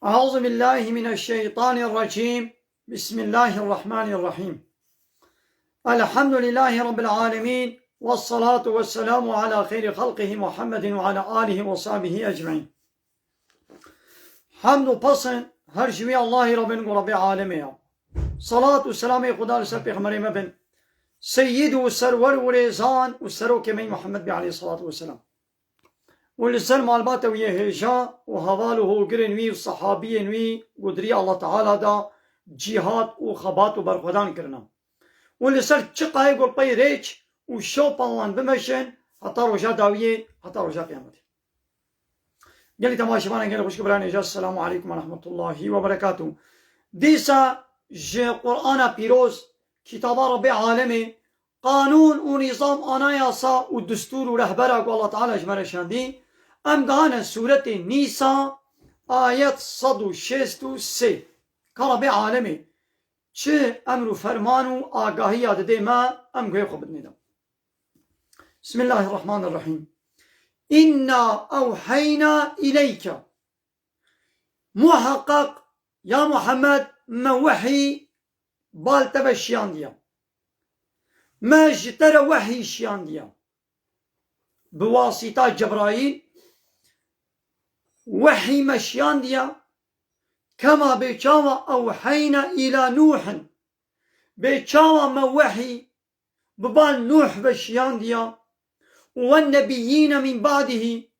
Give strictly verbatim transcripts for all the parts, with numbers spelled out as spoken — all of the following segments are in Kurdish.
أعوذ بالله من الشيطان الرجيم. بسم الله الرحمن الرحيم. الحمد لله رب العالمين، والصلاة والسلام على خير خلقه محمد وعلى آله وصحبه أجمعين. Hamd û pesn her ji wî Allahî re bên ku Rebbê alemê ya. Salat û selamê Xuda li ser pêxemberê me bin. Seyyid û serwer û rêzan û serokê me Muhammed bê aleyhissalatu vesselam. Û li ser malbata wî yê hêja û heval û hogirên wî û sehabiyên wî ku di rî Allah Teala da cîhad û xebat û berxwedan kirina. Û li ser çiqayê ku pey rêç û şopa wan bimeşin heta roja dawiyê, heta roja qiyametê. Gelî temaşevanên gelî xwişk û birayên hêja, Selamu aleykum ve rahmetullahi ve berekatuh. Dîsa ji Qur'ana Pîroz, kitaba Rebbê alemê, qanûn û nîzam, anayasa û destûr û rehbera ku Allah Teala ji me re şandî, em gihane sûretê Nîsa, ayet sed û şêst û sê. Ka Rebbê alemê çi emr û ferman û agahiya didê me, em guhê xwe bidinê de. Bismillahirrahmanirrahîm. Înna ewheyna îleyke. Muheqeq, ya Muhammed, me wehî bal te ve şiyandiye. Me ji te re wehî şiyandiye. Bi wasîta Cebraîl wehî me şiyandiye. Kema bê çawa ewheyna îla Nûhin. Bê çawa me wehî bi bal Nûh ve şiyandiya, û wen nebiyyîne min ba'dihî,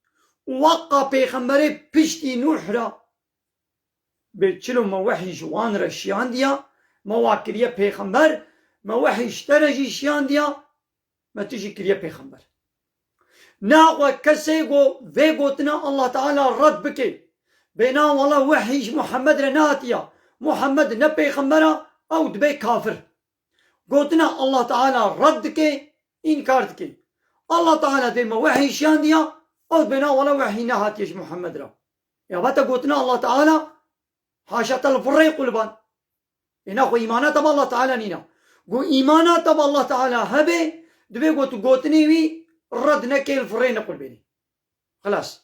û weqa pêxemberê piştî Nûh re, bê çilo me wehî ji wan re şiyandiya, me wa kiriye pêxember, me wehî ji te re jî şiyandiya, me tu jî kiriye pêxember. Naxwe kesê ku vê gotina Allah Teala red bike, bêna wela wehî ji Muhammed re nehatiya, Muhammed ne pêxember a, ew dibe kafir. Gotina Allah Teala red dike, înkar dike. Allah Teala dê me wehî şiyandiya, ew dibêna wela wehî nehatiye ji Muhammed re. Ya vate gotina Allah Teala, haşa te li virrê qulban. Êna xwe îmana te bi Allah Teala nîna. Ku îmana te bi Allah Teala hebe, dibê ku tu gotinê wî red nekê, li virrê nequlbênî. Xilas.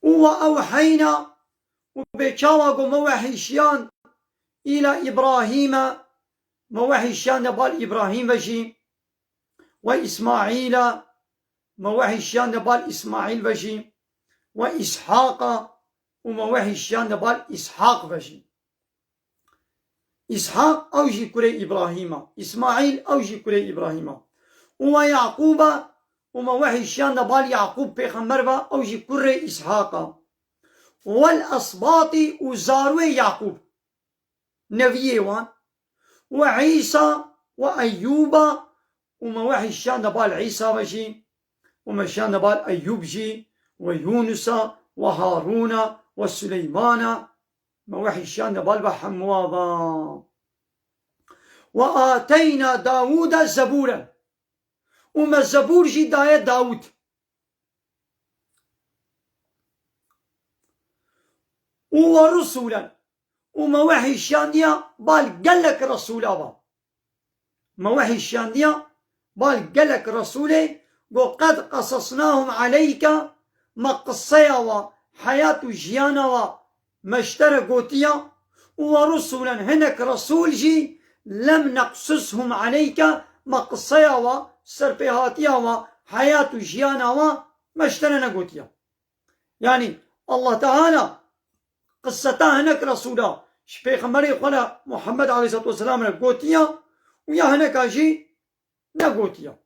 Û we ewheyna, û bê çawa ku me wehî şiyand, îla Îbrahîme, me wehî şiyande bal Îbrahîm ve jî, we Îsmaîle, me wehî şiyande bal Îsmaîl ve jî, we Îshaqa, û me wehî şiyande bal Îshaq ve jî. Îshaq ew jî kurê Îbrahîm a. Îsmaîl ew jî kurê Îbrahîm a. Û we Yaqûb e, û me wehî şiyande bal Yaqûb pêxember ve, ew jî kurê Îshaq a. Wel esbatî, û zarwê Yaqûb, neviyê wan. Û Îsa, û Eyyûba, û me wehî şiyande bal Îsa ve jî, û me şiyande bal Eyyûb jî, û Yûnusa, û Harûna, û Suleymana, me wehî şiyande bal ve hemûa va. Û ateyna Dawûda zebûren. Û me zebûr jî daye Dawûd. Û we rusûlen. Û me wehî şiyandiya bal gelek resûla va. Me wehî şiyandiya bal gelek resûlê, go qed qesesnahum aleyke, me qiseya wa, heyat û jiyana wa me ji te re gotiya, û we rusûlen, hinek resûl jî, lem neqsushum aleyke, me qiseya wa, serpêhatiya wa, heyat û jiyana wa me ji te re negotiya. Yanî Allah Teala qiseta hinek resûla ji pêxemberê xwe re Muhammed aleyhisselatu vesselam re gotiya û ya hineka jî negotiya.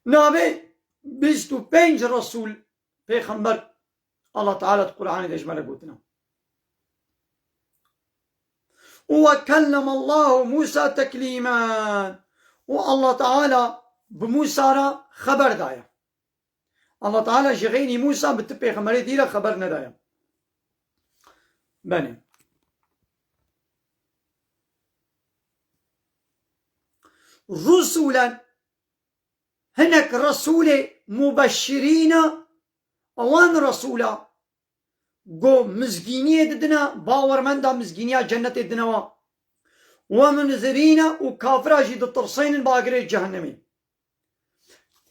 Navê bîst û pênc resûl, pêxember Allah Teala di Qur'anê de ji me re gotina. Û we kellemallahu Musa teklîmen. Û Allah Teala bi Musa re xeber daye. Allah Teala ji xeynî Musa bi ti pêxemberê dî re xeber nedaye. Benê. Rusûlen, hinek resûlê mubeşirîna, ewan resûla go mizgîniyê didine, bawermenda mizgîniya cennetê didine wa. We munzirîne, û kafira jî ditirsênin bagirê cehennemê.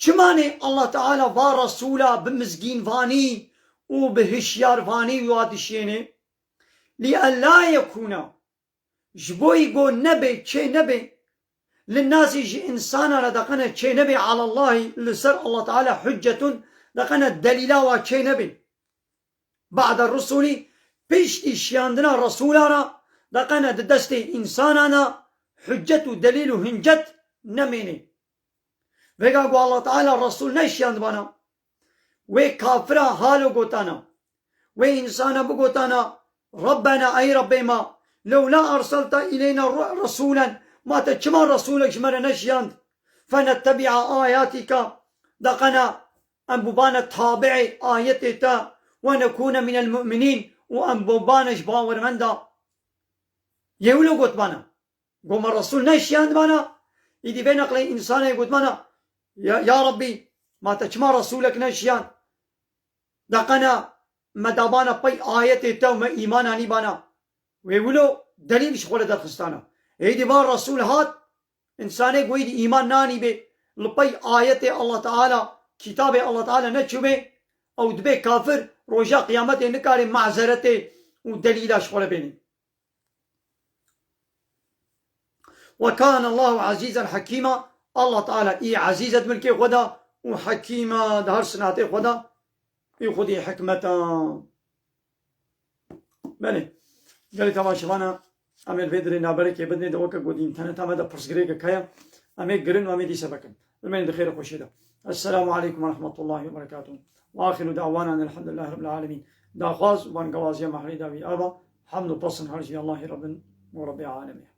Çima nê Allah Teala va Resûla bi mizgînvanî û bi hişyarvanî wa dişiyêne? Li ella yekûna, ji bo î go nebe, çê nebe, li nasî ji însana re deqene çê nebe, alallahî, li ser Allah Teala, hüccetun, deqene delîla wa çê nebe. Ba'de rusulî, piştî şiyandina Resûla re, deqene di destê însana de hüccet û delîl û hincet nemêne. Vêga ku Allah Teala Resûl neşiyandibana, wê kafira halo gotana, wê însana bigotana, Rabbena, ey Rabbê me, lewla erselta ileyna ru-, resûlen, ma te çima Resûlek ji me re neşiyand? Fenettebi'a ayatika, deqena em bûbana tabi'ê ayetê te, we nekûne minel mu'minîn, û em bûbane ji bawermenda. Yê wilo gotbana. Go me Resûl neşiyandbana, îdî vê neqlê însanê gotbana, ya, ya Rabbî, ma te çima Resûlek neşiyand? Deqena me dabana pey ayetê te û me îman anîbana. Wê wilo delîl ji xwe re derxistana. Êdî van Resûl hat, însanê go îdî îman nanîbê, li pey ayetê Allah Teala, kitabê Allah Teala neçûbê, ew dibê kafir, roja qiyametê nikare mazeretê û delîla ji xwe re bênê. Ve kâne Allahu azîzen hakîma. Allah Teala î ezîz e di milkê xwe de û hakîm e di her sinatê xwe de. Î xwedî hikmet e. Belê. Gelê temaşevana, em ê li vê dirê naberekê bidinê de weke got înterneta me de pirsgirêkek heye. Em ê girin û em ê dîse vekin. Bimînin di xêr û xweşiyê de. Esselamu aleykum ve rahmetullahi ve berekatuhu. Ve axiru da'wana elhamdulillahi rabbil alemîn. Daxwaz û bangewaziya mehrî dawî ava, hamd û pesn her jî Allahî Rabbin û Rabbê alemê.